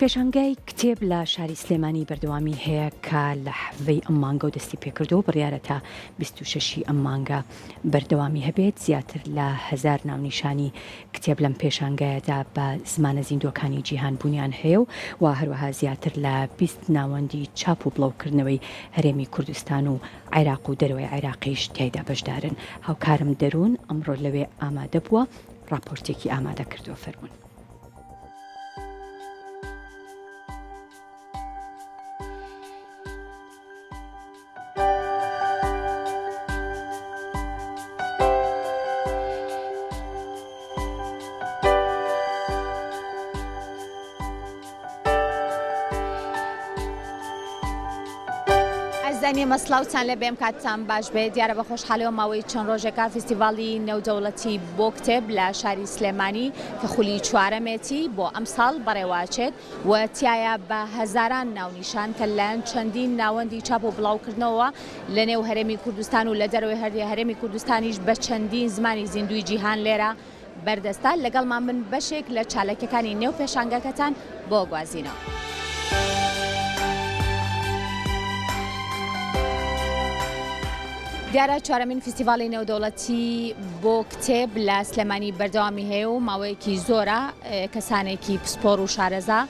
پێشانگای کتێب لە شاری سلێمانی بەردەوامی هەیە کە لە حەڤەی ئەم مانگەوە دەستی پێکردووە و بڕیارە تا 26 ی ئەم مانگە بەردەوامی هەبێت، زیاتر لە هەزار ناونیشانی کتێب لەم پێشانگایەدا بە زمانە زیندووەکانی جیهان بوونیان هەیە و و هەروەها زیاتر لە 20 ناوەندی چاپ و بڵاوکردنەوەی هەرێمی کوردستان و عێراق و دەرەوەی عێراقیش تیایدا بەشدارن. هاوکارم دەروون ئەمڕۆ لەوێ ئامادە بووە، ڕاپۆرتێکی ئامادە کردووە، فەرموون. ئازیزانی ئێمە سڵاوتان لێ بێم کاتتان باش بێ دیارە بە خۆشحاڵیەوە ماوەی چەند ڕۆژێکە فیستیڤاڵی نێودەوڵەتی بۆ کتێب لە شاری سلێمانی کە خولی چوارەمێتی بۆ ئەمساڵ بەڕێوەئەچێت و تیایا بە هەزاران ناونیشان کە لەلایەن چەندین ناوەندی چاپ و بڵاوکردنەوە لە نێو هەرێمی کوردستان و لە دەرەوەی هەرێمی کوردستانیش بە چەندین زمانی زیندووی جیهان لێرە بەردەستە، لەگەڵمان بن بەشێک لە چالاکیەکانی نێو پێشانگاکەتان بۆ گوازینەوە. دیارە چوارەمین فیستیڤاڵی نێودەوڵەتی بۆ کتێب لە سلێمانی بەردەوامی هەیە و ماوەیەکی زۆرە کەسانێکی پسپۆڕ و شارەزا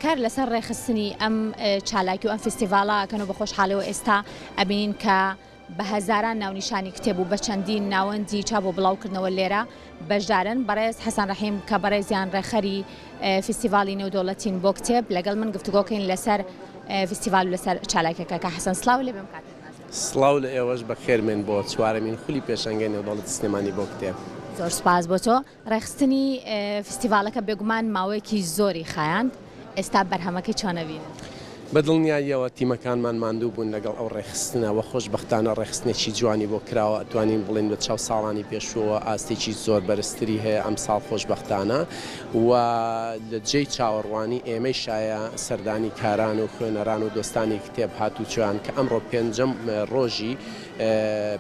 کار لەسەر ڕێکخستنی ئەم چالاکی و ئەم فیستیڤاڵە ئەکەن و بە خۆشحاڵیەوە ئێستا ئەبینین کە بە هەزاران ناونیشانی کتێب و بە چەندین ناوەندی چاپ و بڵاوکردنەوە لێرە بەشدارن. بەڕێز حەسەن ڕەحیم کە بەڕێزیان ڕێکخەری فیستیڤاڵی نێودەوڵەتین بۆ کتێب لەگەڵ من گفتوگۆکەین لەسەر فیستیڤال و لەسەر چالاکیەکە. کاک حەسەن سڵاو لێ بێم کاتت باش. سڵاو لە ئێوەش بەخێربێن بۆ چوارەمین خولی پێشانگای نێودەوڵەتی سلێمانی بۆ کتێب. زۆر سوپاس بۆ تۆ. ڕێکخستنی فیستیڤاڵەکە بێگومان ماوەیەکی زۆری خایاند، ئێستا بەرهەمەکەی چۆن ئەبینن؟ بە دڵنیاییەوە تیمەکانمان ماندوو بوون لەگەڵ ئەو ڕێکخستنە و خۆشبەختانە ڕێکخستنێکی جوانی بۆ کراوە، ئەتوانین بڵێین بە چاو ساڵانی پێشووەوە ئاستێکی زۆر بەرزتری هەیە ئەمساڵ خۆشبەختانە و لە جێی چاوەڕوانی ئێمەیشایە سەردانیکاران و خوێنەران و دۆستانی کتێب هاتووچۆیان کە ئەمڕۆ پێنجەم ڕۆژی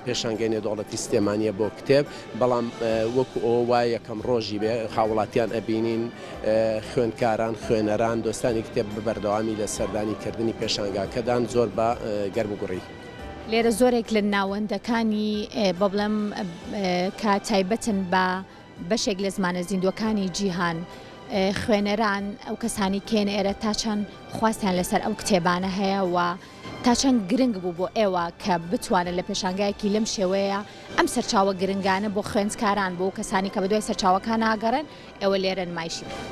پێشانگەی نێودەوڵەتی سلێمانییە بۆ کتێب. بەڵام وەکو ئەوە وایە یەکەم ڕۆژی بێ هاوڵاتیان ئەبینین خوێندکاران خوێنەران دۆستانی کتێب بە بەردەوامی لە سەردانی کردنی پێشانگاکەدان زۆر بە گەرم و گوڕی. لێرە زۆرێک لە ناوەندەکانی با بڵێم کە تایبەتن بە بەشێک لە زمانە زیندووەکانی جیهان خوێنەران ئەو کەسانی کێن ئێرە تا چەند خواستیان لەسەر ئەو کتێبانە هەیە و تا چەند گرنگ بوو بۆ ئێوە کە بتوانن لە پێشانگایەکی لەم شێوەیە ئەم سەرچاوە گرنگانە بۆ خوێندکاران، بۆ کەسانی کە بەدوای سەرچاوەکان ئەگەڕێن، ئێوە لێرە نمایشی بکەن.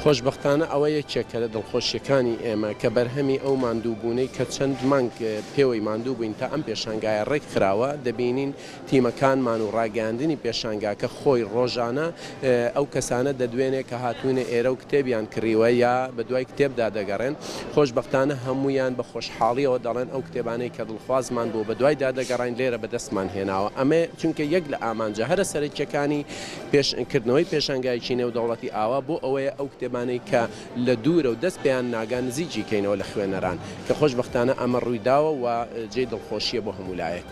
خۆشبەختانە ئەوە یەکێکە لە دڵخۆشیەکانی ئێمە کە بەرهەمی ئەو ماندووبوونەی کە چەند مانگ پێوەی ماندوو بووین تا ئەم پێشانگایە ڕێکخراوە، دەبینین تیمەکانمان و ڕاگەیاندنی پێشانگاکە خۆی ڕۆژانە ئەو کەسانە دەدوێنێ کە هاتوونە ئێرە و کتێبیان کڕیوە یا بەدوای کتێبدا دەگەڕێن، خۆشبەختانە هەموویان بە خۆشحاڵیەوە دەڵێن ئەو کتێبانەی کە دڵخوازمان بوو بەدوایدا دەگەڕاین لێرە بەدەستمان هێناوە، ئەمە چونکە یەک لە ئامانجە هەرە سەرەکیەکانی پێش کردنەوەی پێشانگایەکی نێودەوڵەتی ئاوا بۆ ئەوەیە ئەو کتێبانەی کە لە دوورە و دەست پێیان ناگا نزیکی کەینەوە لە خوێنەران کە خۆشبەختانە ئەمە ڕوویداوە و جێی دڵخۆشیە بۆ هەموو لایەک.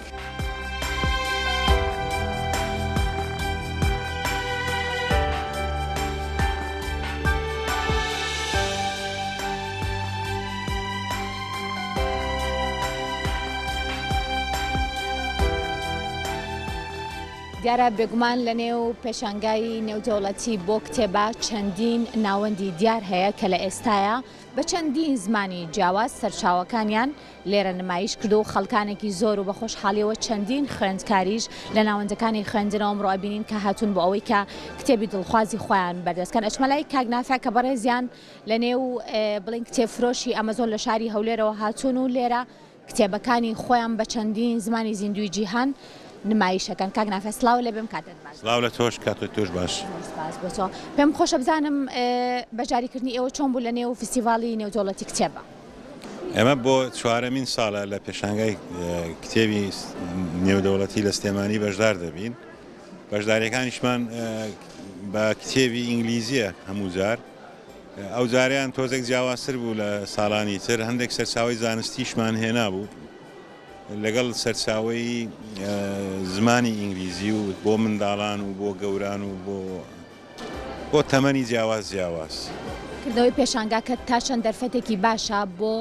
دیارە بێگومان لە نێو پێشانگای نێودەوڵەتی بۆ کتێبە چەندین ناوەندی دیار هەیە کە لە ئێستایا بە چەندین زمانی جیاواز سەرچاوەکانیان لێرە نمایش کردو و خەڵکانێکی زۆر و بە خۆشحاڵیەوە چەندین خوێندکاریش لە ناوەندەکانی خوێندنەوە ئەمڕۆ ئەبینین کە هاتوون بۆ ئەوەی کە کتێبی دڵخوازی خۆیان بەردەست کەن ئەچمە لای کاک نافع کە بەڕێزیان لە نێو بڵێن کتێب فرۆشی ئەمەزۆن لە شاری هەولێرەوە هاتوون و لێرە کتێبەکانی خۆیان بە چەندین زمانی زیندووی جیهان نمایش ئەکەن. کاک نافع سڵاو لێ بێم کاتت باش. سڵاو لە تۆش کاتت تۆش باش. زۆر سپاس بۆ تۆ. پێم خۆشە بزانم بەشداریکردنی ئێوە چۆن بوو لە نێو فیستیڤاڵی نێودەوڵەتی کتێبا؟ ئێمە بۆ چوارەمین ساڵە لە پێشانگای کتێبی نێودەوڵەتی لە سلێمانی بەشدار دەبین. بەشداریەکانیشمان بە کتێبی ئینگلیزیە هەموو جار. ئەو جارەیان تۆزێک جیاوازتر بوو لە ساڵانی تر، هەندێک سەرچاوەی زانستیشمان هێنابوو لەگەڵ سەرچاوەی زمانی ئینگلیزی و بۆ منداڵان و بۆ گەوران و بۆ بۆ تەمەنی جیاواز جیاواز. کردنەوەی پێشانگاکە تا چەند دەرفەتێکی باشە بۆ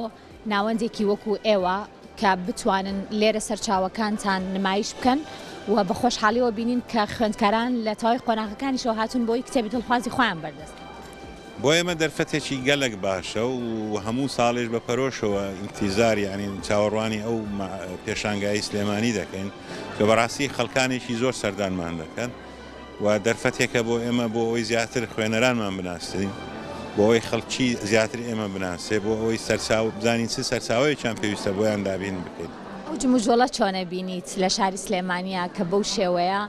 ناوەندێکی وەکو ئێوە کە بتوانن لێرە سەرچاوەکانتان نمایش بکەن و بە خۆشحاڵیەوە بینین کە خوێندکاران لە تەواوی قۆناغەکانیشەوە هاتوون بۆی کتێبی دڵخوازی خۆیان بەردەست کەن. بۆ ئێمە دەرفەتێکی گەلەک باشە و هەموو ساڵێش بە پەرۆشەوە ئینتیزار یانی چاوەڕوانی ئەو پێشانگای سلێمانی دەکەین کە بەڕاستی خەڵکانێکی زۆر سەردانمان دەکەن و دەرفەتێکە بۆ ئێمە بۆ ئەوەی زیاتر خوێنەرانمان بناسین، بۆ ئەوەی خەڵکی زیاتر ئێمە بناسێ، بۆ ئەوەی سەرچاوە بزانین چ سەرچاوەیەکیان پێویستە بۆیان دابین بکەین. ئەو جموجۆڵە چۆنە بینیت لە شاری سلێمانیا کە بەو شێوەیە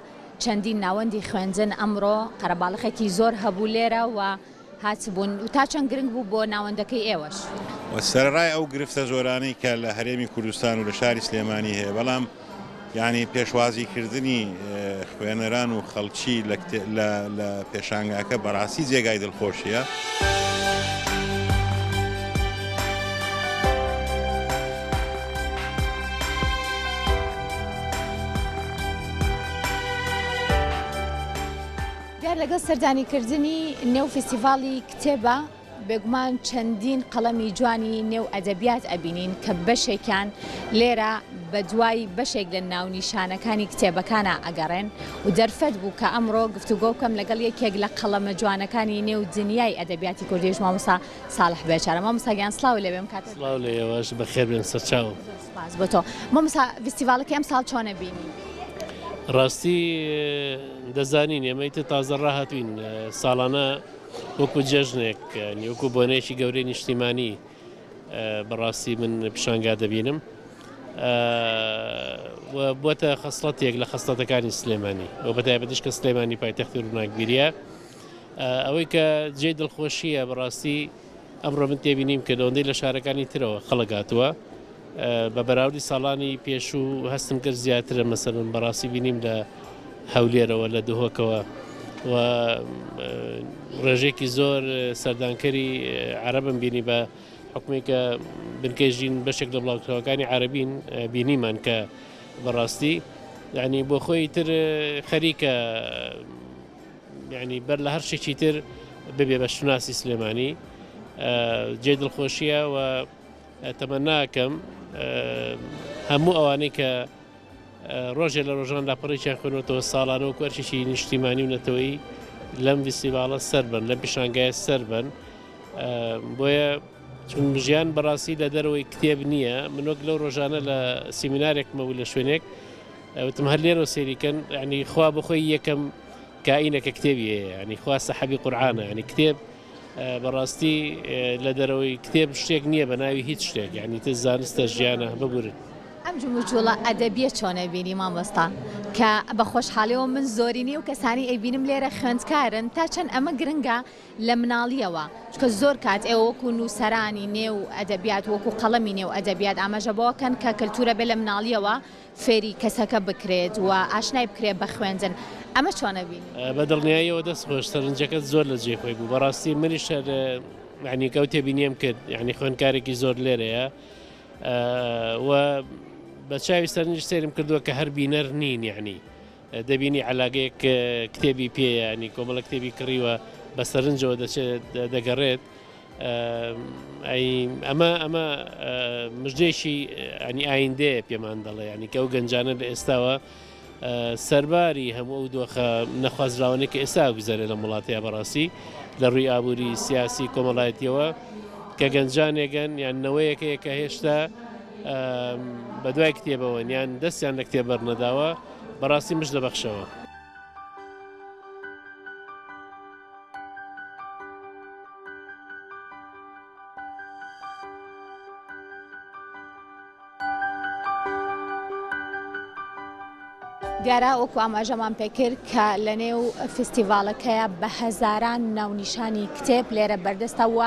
چەندین ناوەندی خوێندن ئەمڕۆ قەرەباڵخێکی زۆر هەبوو لێرە و هاتبوون و تا چەند گرنگ بوو بۆ ناوەندەکەی ئێوەش؟ و سەرەڕای ئەو گرفتە زۆرانەی کە لە هەرێمی کوردستان و لە شاری سلێمانی هەیە، بەڵام یانی پێشوازی کردنی خوێنەران و خەڵکی لە پێشانگاکە بەڕاستی جێگای دڵخۆشیە. دیار لەگەڵ سەردانیکردنی نێو فیستیڤاڵی کتێبە بێگومان چەندین قەڵەمی جوانی نێو ئەدەبیات ئەبینین کە بەشێکیان لێرە بە دوای بەشێک لە ناونیشانەکانی کتێبەکانا ئەگەڕێن و دەرفەت بوو کە ئەمڕۆ گفتوگۆ بکەم لەگەڵ یەکێک لە قەڵەمە جوانەکانی نێو دنیای ئەدەبیاتی کوردیش مامۆستا ساڵح بێچارە مامۆستا گیان سڵاو لێ بێم کاتت سڵاو لە ئێوەش بەخێر بێن سەرچاوم. زۆر سوپاس بۆ تۆ مامۆستا ڤیستیڤاڵەکەی ئەمساڵ چۆنە بینی؟ ڕاستی دەزانین ئێمە ئیتر تازە ڕاهاتوین ساڵانە وەکو جەژنێک وەکو بۆنەیەکی گەورەی نیشتیمانی بەڕاستی من پیشانگا دەبینم و بۆتە خەسڵەتێک لە خەسڵەتەکانی سلێمانی و بەتایبەتیش کە سلێمانی پایتەختی ڕووناکبیریە ئەوەی کە جێی دڵخۆشیە بەڕاستی ئەمڕۆ من تێبینیم کرد ئەوەندەی لە شارەکانی ترەوە خەڵک هاتووە بە بەراوردی ساڵانی پێشوو هەستم کرد زیاترە مەسەلەن بەڕاستی بینیم لە هەولێرەوە لە دهۆکەوە و ڕێژێکی زۆر سەردانکەری عەرەبم بینی بە حکومی کە بنکەی ژین بەشێک لە بڵاوکراوەکانی عەرەبین بینیمان کە بەڕاستی یعنی بۆ خۆی تر خەریکە یعنی بەر لە هەر شتێکی تر ببێ بە شوناسی سلێمانی جێ دڵخۆشیە و تەمەناکەم هەموو ئەوانەی کە ڕۆژێ لە ڕۆژان لاپەڕێکیان خوێنەوەتەوە ساڵانە وەکو ئەرکێکی نیشتیمانی و نەتەوەیی لەم ڤیستیڤاڵە سەر بن لەم پیشانگایە سەر بن بۆیە چون ژیان بەڕاستی لە دەرەوەی کتێب نییە من وەک لەو ڕۆژانە لە سیمینارێکمە بوو لە شوێنێک وتم هەر لێرەوە سێریکەن ینی خوا بخۆی یەکەم کائینە کە کتێبی هەیە ینی خوا سەحەبی قورعانە ینی کتێب بەڕاستی لە دەرەوەی کتێب شتێک نییە بە ناوی هیچ شتێک یانی تر زانستە ژیانە ببورن. ئەم جموجوڵە ئەدەبیە چۆن ئەبینی مامۆستا کە بە خۆشحاڵیەوە من زۆرینەی ئەو کەسانەی ئەیبینم لێرە خوێندکارن تا چەند ئەمە گرنگە لە مناڵیەوە چونکە زۆر کات ئێوە وەکو نووسەرانی نێو ئەدەبیات وەکو قەڵەمی نێو ئەدەبیات ئاماژە بەوە کەن کە کەلتورە بێ لە مناڵیەوە فێری کەسەکە بکرێت و ئاشنای بکرێت بە خوێندن ئەمە چۆن ئەبینی؟ بە دڵنیاییەوە دەست خۆش سەرنجەکەت زۆر لە جێی خۆی بوو بەڕاستی منیش هەر یعنی ئەو تێبینیەم کرد یعنی خوێندکارێکی زۆر لێرەیە و بە چاوی سەرنج سەیرم کردووە کە هەر بینەر نین یعنی دەبینی عەلاگەیەک کتێبی پێیە یعنی کۆمەڵە کتێبی کڕیوە بە سەرنجەوە دەچێت دەگەڕێت ئەی ئەمە ئەمە مژدەیەکی ئەنی ئایندەیە پێمان دەڵێ ینی کە ئەو گەنجانە لە ئێستاوە سەرباری هەموو ئەو دۆخە نەخوازراوانەی کە ئێستا گوزارێ لە وڵاتەیە بەڕاستی لە ڕووی ئابووری سیاسی کۆمەڵایەتیەوە کە گەنجانێکن یان نەوەیەکەیە کە هێشتا بە دوای کتێبەوەن یان دەستیان لە کتێب بەرنەداوە بەڕاستی مژدە بەخشەوە. دیارە وەکو ئاماژەمان پێکرد کە لە نێو فیستیڤاڵەکەیە بە هەزاران ناونیشانی کتێب لێرە بەردەستە و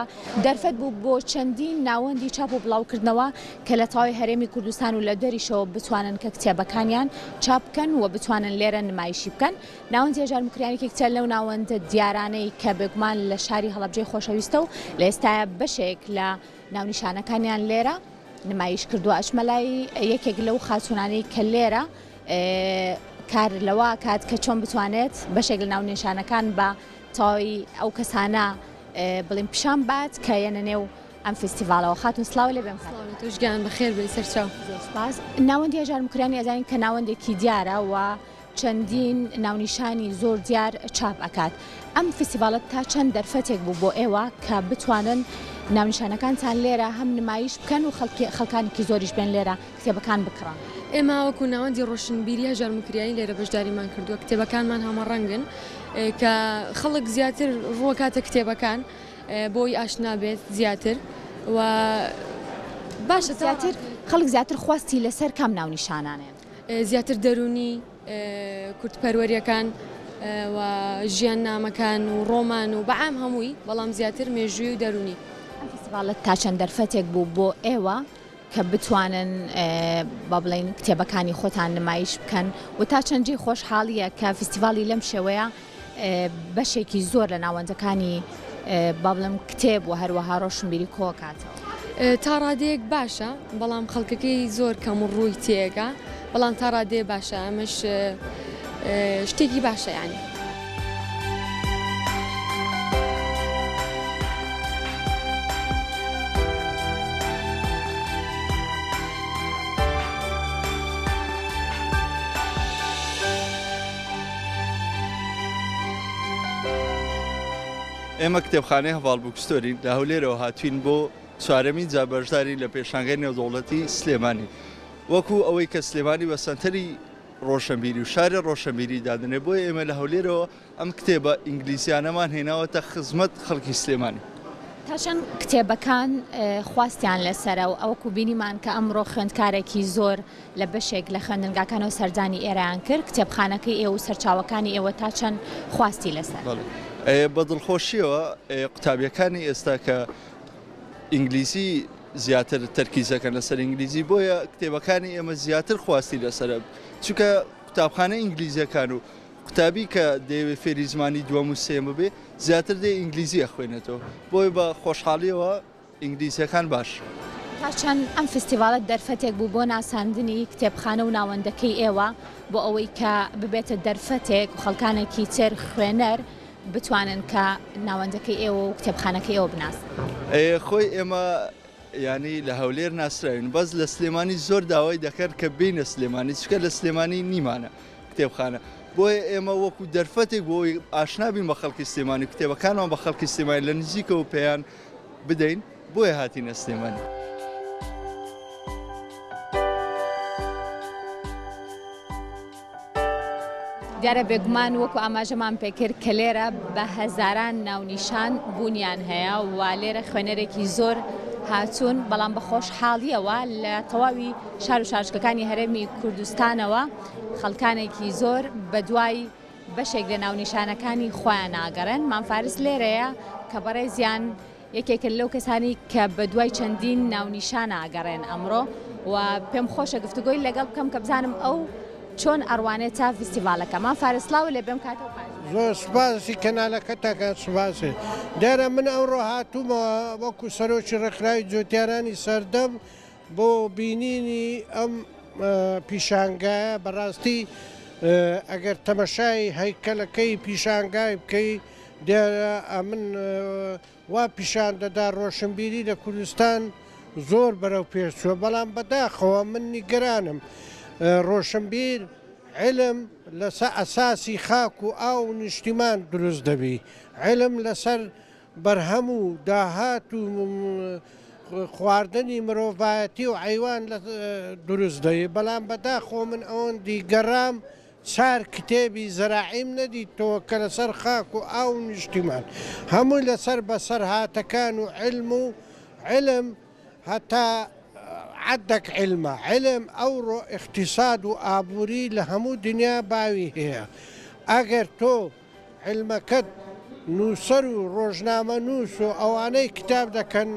دەرفەت بوو بۆ چەندین ناوەندی چاپ و بڵاوکردنەوە کە لە تەواوی هەرێمی کوردستان و لە دەریشەوە بتوانن کە کتێبەکانیان چاپ بکەن و بتوانن لێرە نمایشی بکەن. ناوەندی هەژار موکریان یەکێکترە لەو ناوەندە دیارانەی کە بێگومان لە شاری هەڵەبجەی خۆشەویستە و لە ئێستایا بەشێک لە ناونیشانەکانیان لێرە نمایش کردووە ئەچمە لای یەکێک لەو خاتوونانەی کە لێرە کار لەوە کات کە چۆن بتوانێت بەشێک لە ناونیشانەکان بە تەواوی ئەو کەسانە. بڵێن پیشان بات کە یەنە نێو ئەم فیستیڤاڵەوە. خاتوون سڵاو لێ بێم. سڵاو لە تۆش گیان بەخێر بێی سەرچاو. زۆر سوپاس. ناوەندی هەژار موکریانی ئەزانین کە ناوەندێکی دیارە و چەندین ناونیشانی زۆر دیار چاپ ئەکات. ئەم فیستیڤاڵە تا چەند دەرفەتێک بوو بۆ ئێوە کە بتوانن ناونیشانەکانتان لێرە هەم نمایش بکەن و خەڵکی خەڵکانێکی زۆریش بێن لێرە کتێبەکان بکڕن؟ ئێمە وەکو ناوەندی ڕۆشنبیری هەژار موکریانی لێرە بەشداریمان کردووە، کتێبەکانمان هەمەڕەنگن کە خەڵک زیاتر ڕووەکاتە کتێبەکان بۆی ئاشنا بێت زیاتر و باشە زیاتر خەڵک زیاتر خواستی لەسەر کام ناونیشانانەیە؟ زیاتر دەروونی، کوردپەروەریەکان و ژیاننامەکان و ڕۆمان و بەعام هەمووی بەڵام زیاتر مێژووی و دەروونی. ئەم فیستیڤاڵە تا چەند دەرفەتێک بوو بۆ ئێوە کە بتوانن با بڵێین کتێبەکانی خۆتان نمایش بکەن و تا چەند جێی خۆشحاڵییە کە فیستیڤاڵی لەم شێوەیە بەشێکی زۆر لە ناوەندەکانی با بڵێم کتێب و هەروەها ڕۆشنبیری کۆکاتەوە؟ تا ڕادەیەک باشە بەڵام خەڵکەکەی زۆر کەم ڕووی تێگا بەڵام تا ڕادەیە باشە ئەمەش شتێکی باشە یانی. ئێمە کتێبخانەی هەڤاڵ بوکستۆرین لە هەولێرەوە هاتوین بۆ چوارەمین جار بەشدارین لە پێشانگای نێودەوڵەتی سلێمانی وەکو ئەوەی کە سلێمانی بە سەنتەری ڕۆشنبیری و شاری ڕۆشنبیری دادەنێ بۆیە ئێمە لە هەولێرەوە ئەم کتێبە ئینگلیزیانەمان هێناوەتە خزمەت خەڵکی سلێمانی. تا چەند کتێبەکان خواستیان لەسەرە و ئەوەکو بینیمان کە ئەمڕۆ خوێندکارێکی زۆر لە بەشێک لە خوێندنگاکانەوە سەردانی ئێرەیان کرد، کتێبخانەکەی ئێوە و سەرچاوەکانی ئێوە تا چەند خواستی لەسەرە؟ بەڵێ بە دڵخۆشیەوە قوتابیەکانی ئێستا کە ئینگلیزی زیاتر تەرکیزەکەن لەسەر ئینگلیزی بۆیە کتێبەکانی ئێمە زیاتر خواستی لەسەرە چونکە قوتابخانە ئینگلیزیەکان و قوتابی کە دەیەوێت فێری زمانی دووەم و سێیەم ببێ زیاتر دێ ئینگلیزی ئەخوێنێتەوە بۆیە بە خۆشحاڵیەوە ئینگلیزیەکان باش. تا چەند ئەم فستیڤاڵە دەرفەتێک بوو بۆ ناساندنی کتێبخانە و ناوەندەکەی ئێوە بۆ ئەوەی کە ببێتە دەرفەتێک و خەڵکانێکی تر خوێنەر بتوانن کە ناوەندەکەی ئێوە و کتێبخانەکەی ئێوە بناسن؟ خۆی ئێمە یانی لە هەولێر ناسراوین بەس لە سلێمانی زۆر داوای دەکەن کە بێینە سلێمانی چونکە لە سلێمانی نیمانە کتێبخانە بۆیە ئێمە وەکو دەرفەتێک بۆ ئەوەی ئاشنا بین بە خەڵکی سلێمانی کتێبەکانمان بە خەڵکی سلێمانی لە نزیکەوە پێیان بدەین بۆیە هاتینە سلێمانی. دیارە بێگومان وەکو ئاماژەمان پێکرد کە لێرە بە هەزاران ناونیشان بوونیان هەیە و لێرە خوێنەرێکی زۆر هاتوون بەڵام بە خۆشحاڵیەوە لە تەواوی شار و شارۆچکەکانی هەرێمی کوردستانەوە خەڵکانێکی زۆر بە دوای بەشێک لە ناونیشانەکانی خۆیان ناگەڕێن مام فارس لێرەیە کە بەڕێزیان یەکێکن لەو کەسانی کە بە دوای چەندین ناونیشانە ئەگەڕێن ئەمڕۆ و پێم خۆشە گفتوگۆی لەگەڵ بکەم کە بزانم ئەو چۆن ئەڕوانێت تا فیستیڤاڵەکە مام فارس سڵاو لێ بێم کاتەوە باش. زۆر سوپاسی کەنالەکەتەکەم سوپاسی. دیارە من ئەمڕۆ هاتوومە وەکو سەرۆکی ڕێکخراوی جوتیارانی سەردەم بۆ بینینی ئەم پیشانگایە بەڕاستی ئەگەر تەمەشای هەیکەلەکەی پیشانگای بکەی دیارە ئەمن وا پیشان دەدا ڕۆشنبیری لە کوردستان زۆر بەرەو پێش چووە بەڵام بەداخەوە من نیگەرانم ڕۆشنبیر علم لەسە ئەساسی خاک و ئاو و نیشتیمان دروست دەبی علم لەسەر بەرهەم و داهات و خواردنی مرۆڤایەتی و عەیوان دروست دەبی بەڵام بەداخەوە من ئەوەندی گەڕام چار کتێبی زەراعیم نەدیتەوە کە لەسەر خاک و ئاو و نیشتیمان هەمووی لەسەر بەسەرهاتەکان و عیلم و عیلم هەتا عەدەک عیلمە عیلم ئەوڕۆ ئیقتیساد و ئابووری لە هەموو دنیا باوی هەیە ئەگەر تۆ عیلمەکەت نووسەر و ڕۆژنامەنووس و ئەوانەی کتاب دەکەن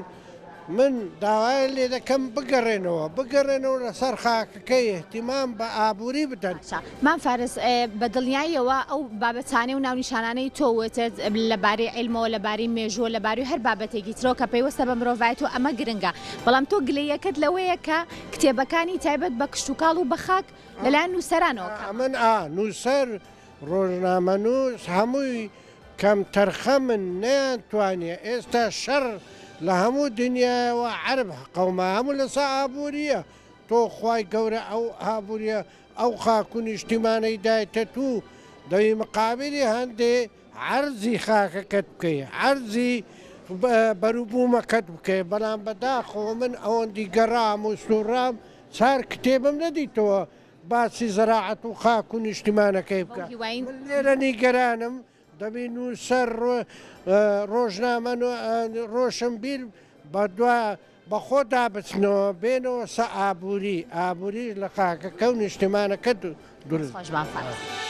من داوایان لێ دەکەم بگەڕێنەوە بگەڕێنەوە لەسەر خاکەکەی ئیهتیمام بە ئابووری بدەن. باشە مام فارس بە دڵنیاییەوە ئەو بابەتانەی و ناونیشانانەی تۆ وتت لە بارەی عیلمەوە لە بارەی مێژووە لە بارەی هەر بابەتێکی ترەوە کە پەیوەستە بە مرۆڤایەتەوە ئەمە گرنگە بەڵام تۆ گلەییەکەت لەوەیە کە کتێبەکانی تایبەت بە کشتوکاڵ و بە خاک لەلایەن نووسەرانەوە کەمە. ئەمن ئا نووسەر ڕۆژنامەنووس هەمووی. کەمتەرخەمن نەیانتوانیە ئێستا شەڕ لە هەموو دنیایەوە عەرب قەوما هەموو لەسە ئابوریە تۆ خوای گەورە ئەو ئابوریە ئەو خاک و نیشتیمانەی دایتە توو دەبی مقابلی هەندێ عەرزی خاکەکەت بکەی عەرزی بەروبوومەکەت بکەی بەڵام بەداخەوە من ئەوەندی گەڕام و سوڕام چار کتێبم نەدیتەوە باسی زەراعەت و خاک و نیشتیمانەکەی بکا من لێرە نیگەرانم دەبی نووسەر ڕۆژنامە ڕۆشنبیر بەدوا بەخۆدا بچنەوە بێنەوە سە ئابووری ئابووریش لە خاکەکە و نیشتیمانەکە دروست. خۆش مام فارس.